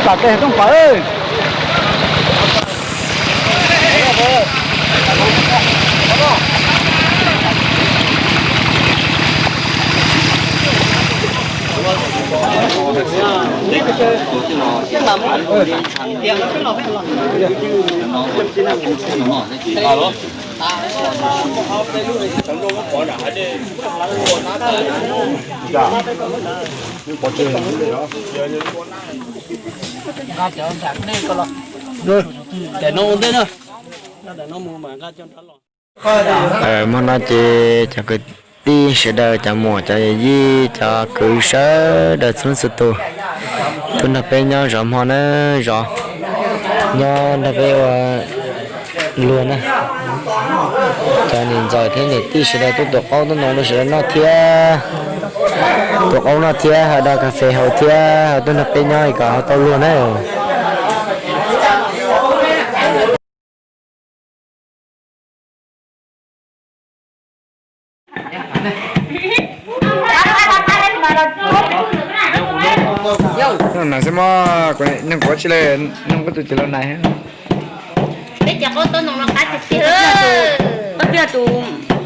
Tej tooj pawg. Hmo no ces cov kwv tij sawv daws, cov muam, cov yij, cov kwv sawv daws txhua leej txhua tus tuaj nrog peb nyob zov hmo na, zov nyob nrog peb ua luag na. Cov niam ntxawm thiab niam tij sawv daws tuaj tuav qaub tuaj noos rau sawv daws noj thiab, tuav qaub noj thiab ho da kas fes haus thiab ho tuaj nrog peb nyob kom ho tau luag na. Nais xwb mog, kuv neeg kuv tsis le, neeg kuv tus txiv laus nais. Peb cov qaub tau noos no qab tiag tiag. Koj twb yog tus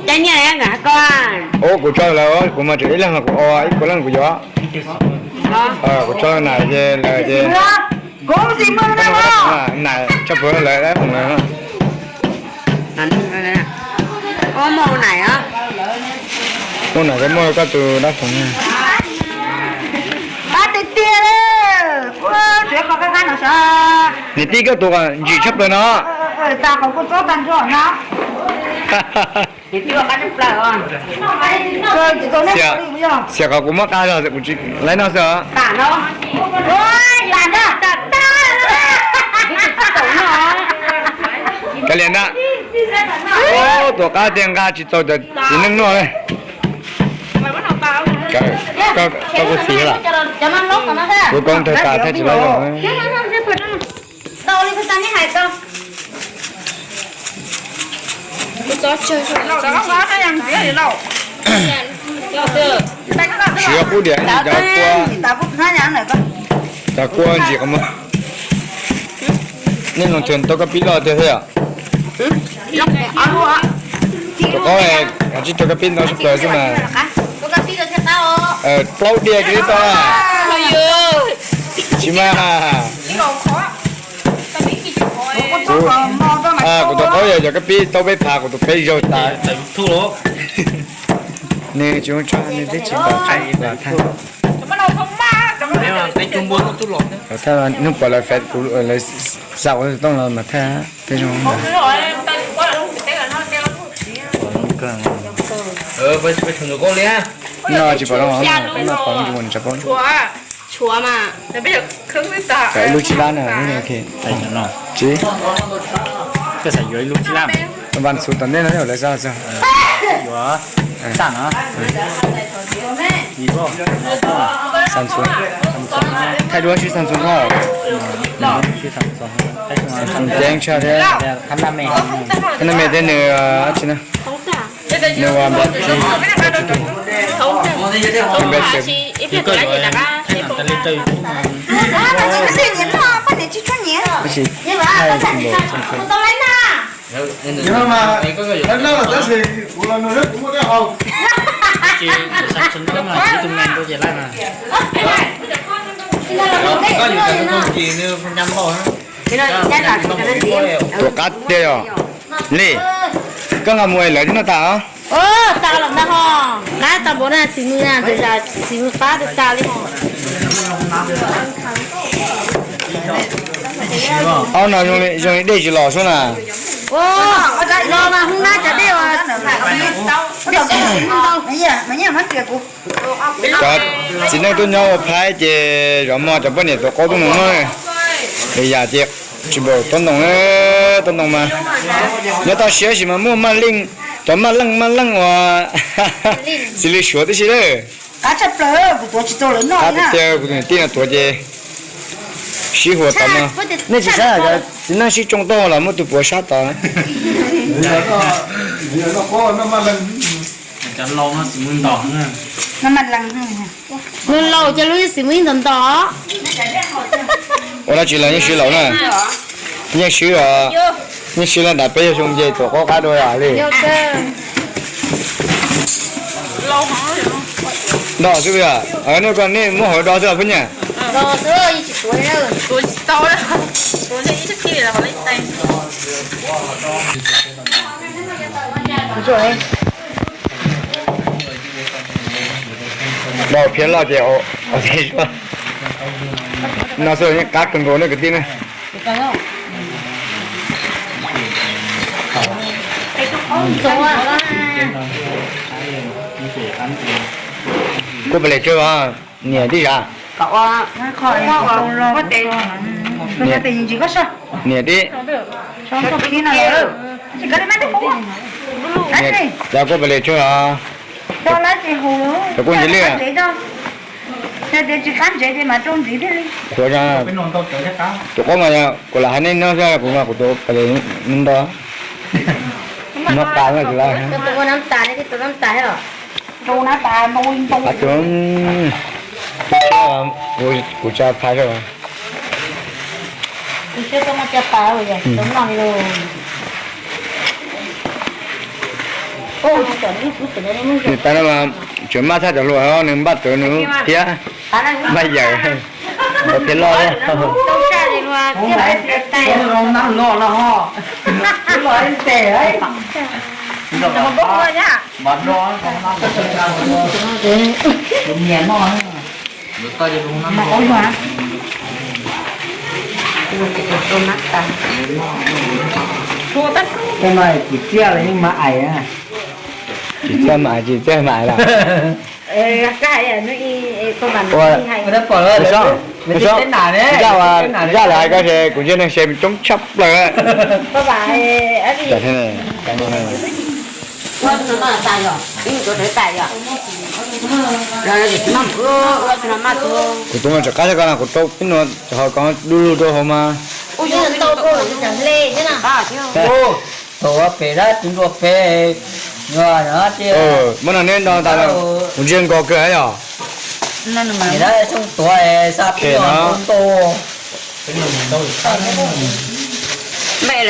cab nyiaj nkawd hais koj. Ua kuv tso lawm, kuv mas tseem ib leeg los kuv ua ib puas leej kuv yuav. Kuv tso nais ces lawm ces nais tshaj plaws lawm dab foom lawm. Muaj nais, muaj koj tus dab foom. Qab tiag tiag. Niam tij koj tus ntsim tshaj plaws no. Xiam qhov kuv muab qab zog kuv tsis laib noj xwb os. Kav liam ntag. Tuam qab tiag nqa tsis txaus cov txiv neej noj li. Koj kuj txiv lawm. Kuv koob tawg tas thiaj tsis laib los. Siv qub diam cov kua, cov kua ntsim qhov muag. Nej loo thwm tau kab pib loj tiag thiab yom? Tus qaub kav tsij rau kab pib ntau tshaj plaws xwb mas. Plaub diav kiag li tau na. Tsis mas. Kuv tus qaub yog cov kab pib tau peb phav, kuv tus peb zaug tas. Nws tsis ua tso, nws twb tsis npaum tso. Thaj hnub puas lawv fed kuv, lawv xa ua tooj los mas thaj peb zoo. No tsis pom zoo, no pom zoo nws tsis paub. Ib lub tsib lab na. Tsis, vas xuv tom ntej no lawv xa. Xaj xuv, thaij duab sib xaj xuv hab. Xaj xuv ceeb tshaj thiab. Thab naj me thiab nws dab tsi na. Nws ua npam tsis, nws npam tsis. Tab sis thaij npaum xaj xuv. Tuam qab tiag yog li. Koj nqa mus lawv twb noj tas. Tas lawm ntag ho. Qab tau npaum na, xis mws na, xis mws qab tas tas li ho. Ob no zoo li dej tsis los sub na. Los mas hu na cov dej. Cov txiv neej tuaj nyob ua phaib ces zov hmo cov poj niam tuav qaub tuaj noog no. Yam ces tsis npaum tuav noog, tuav noog mas nyob toj siab sis mas muaj maj leej, cov maj leej maj leej uas xws li Suav tib si lawm. Qab tiag, kuv tus niam tij no tuav ces sib huas tod no. Nej tsis saib cov txiv neej sib tsoo tag los muaj tus puav sab tod. Laus laus ces lub xim muaj ib ntos ntos. Ua dab tsi los yeej swb laus na. Yeej swb os. Yeej swb los nram peb yog xyoo ces tuam qub qab dua li. Nto xwb os. Nej koj nej muab hauv do xwb os phub nyaj. Nto phiab loj ces no xwb yeej qab kawg nkaus ne kwv tij ne. Kuj pes les tsawg os niam tij sav? Niam tij. Cov kuj pes les tsawg os? Cov kuj ntxiv li. Qhuav, tus qub mas kuv lam hais nej no xwb, kuv mas kuv tus pes les ntau. Nab tas no tsis lawm. Kuv tsa phai. Nws tas no mas tseem maj tshaj cov hluas, nws npaj tawv nws thiab, maj yawm, ntau phiab loj. Tej no tsis txiaj los yeej mas ais na. Tsis txiaj mas ais, tsis txiaj mas ais lawm. Ua, Npawg Soob, Npawg Soob, zaj uas zaj lawv hais koj ces kuv ntsia neeg se coob tshaj plaws. Kuv tus no tseem qab thiab koj no, kuv rau peb nua ho koj du lug rau hauv mas. Thaum ua pem dab tsis nruas pem, muab no neb nto tas, kuv ntsia nkaus kawg yom. Xyoo tuav xa peb nto. Cov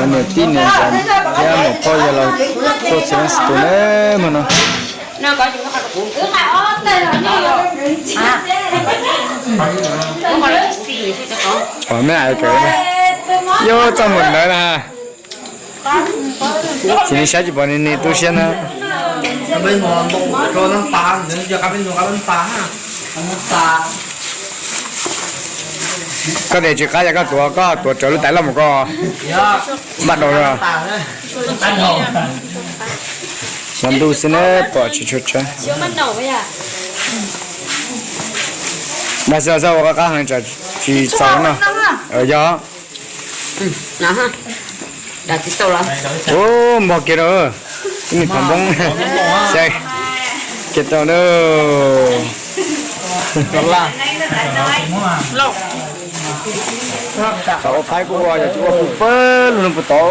niam tij niam ntxawm thiab niam tij niam ntxawm thiab muam phauj yawg laus tuaj txiv neej txiv tub nawb hmo no. Pom me ais kawm, yog txoj mus ntawd na. Ces nws saib tsis pom nws, nws tu siab na. Koj tias tsis qab yog koj tuav, koj tuav raws lub tais loj mus koj npaj dau. Xyov ntuj xwb neb pom tsis tshua tseeb. Dag xwb xwb ua qab qab heev tsam tsis txaus no. Yog. Ub, npog kiag rau, ib me phav npoob, xyov kiag rau na. Ua phaib kuj ua yog tsis ua kuj pawg lug no puas tau.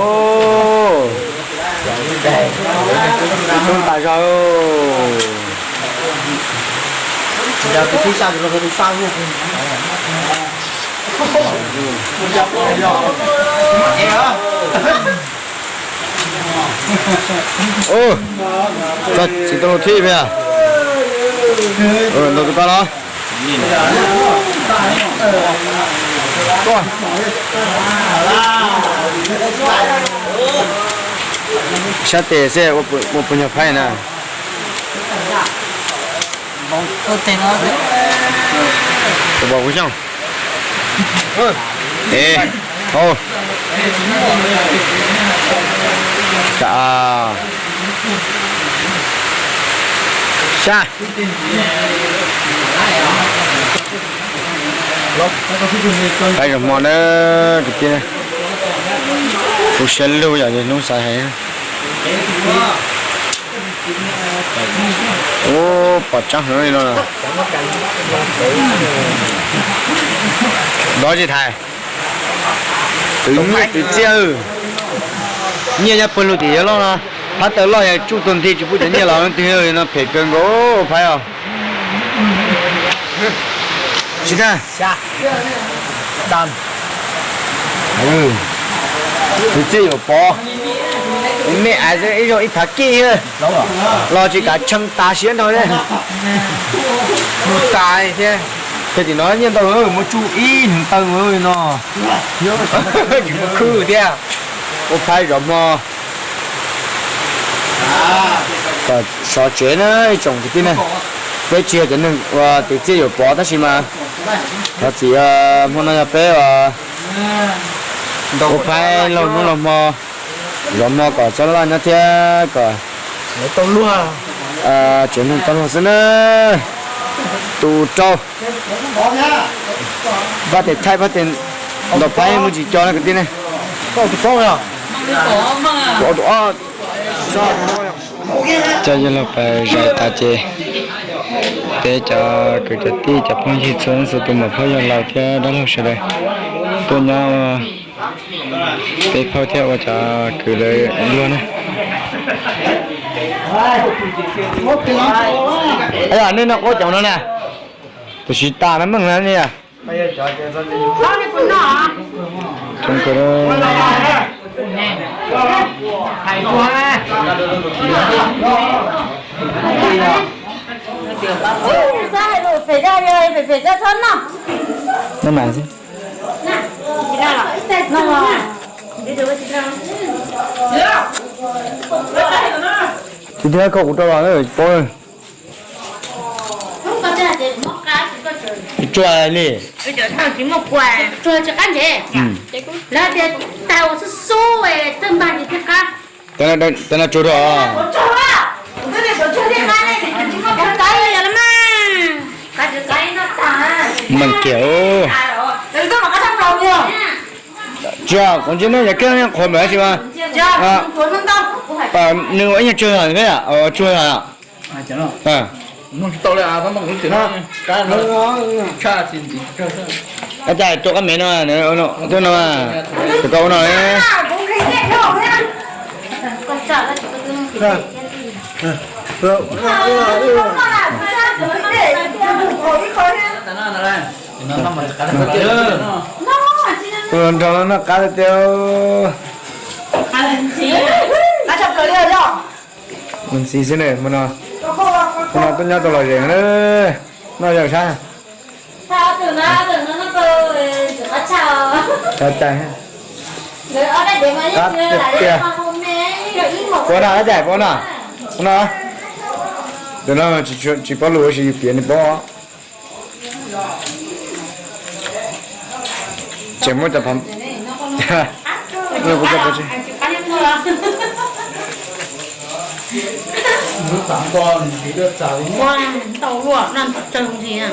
Tub tas zog. Txiv tau lus thib peb. Ntau tus koj los. Sab tes xwb ua puas nyuag phaib na. Tus pom kuv xyooj. E, hau. Sa, sa. Peb zaum hmo na, kwv tij, kuv siab lug yom, hnub xav hais. Ub, pom tseeb heev li no. Dov tsis thaiv. Twv nyiaj twv txiaj, nyiaj nyob pawg lug tim yawg loj no. Phab taws loj yog tsuj tus nti tsis pub cov nyiaj los leej twg li no phem kawg nkaus Phaib os. Tsis tag. Tus txiaj yuam pov, me ais ib zaug ib phav kij los tsis kav tshee tas siab nrog li. Mus tas thiab. Ces tim no nyiaj ntau muab tsuj ib hneev taw li no. Tsis muaj khwb thiab. Ua Phaib zov hmo. Kom sov tsev na ib tsoom kwv tij na. Peb tsis yog cov neeg ua tus txiaj yuam pov tab sis mas thov txim, hmo no yog peb ua Phaib laug hnub laug hmo, zov hmo kom txhob laj nyob thiab kom tsev neeg tau luag xwb na. Tus rau, pab tes thaij pab tes ntaus Phaib muaj tsis co na kwv tij ne. Coj yawg laug pais zais tas ces peb cov kwv cov tij cov phooj ywg txhua txhua tus muam phauj yawg laus thiab dab laug sawv daws tuaj nyob ua peb phauj thiab ua cov kwv lawv luag na. Nej noj quab coob no na, tus siv tas no meej na ne. Tus thiab koj kuv rau los paub. Tsuag li. Tau no tsuag rau. Meej kiag. Tsuag, kuv ntsia nej cov kheej qhuav npaum tab sis mas nws ua ib nyuag tsuag, tsuag. Cas rau qab mev no, twb no, tus koj ua no. Ua nrog no noj qab tiag tiag. Mus ntxiv xwb ne, hmo no, hmo no tuaj nyob tau lom zem na. Noj yog sab. Qab tiag tiag. Puas noj dab tsi puas noj? Puas noj? Tus no tsis paub lus ua si yus piav nws paub. Tseem muab cov pov, kuv cov pov tseg. Ntau luaj, noj ntau tsawg ntxiv na.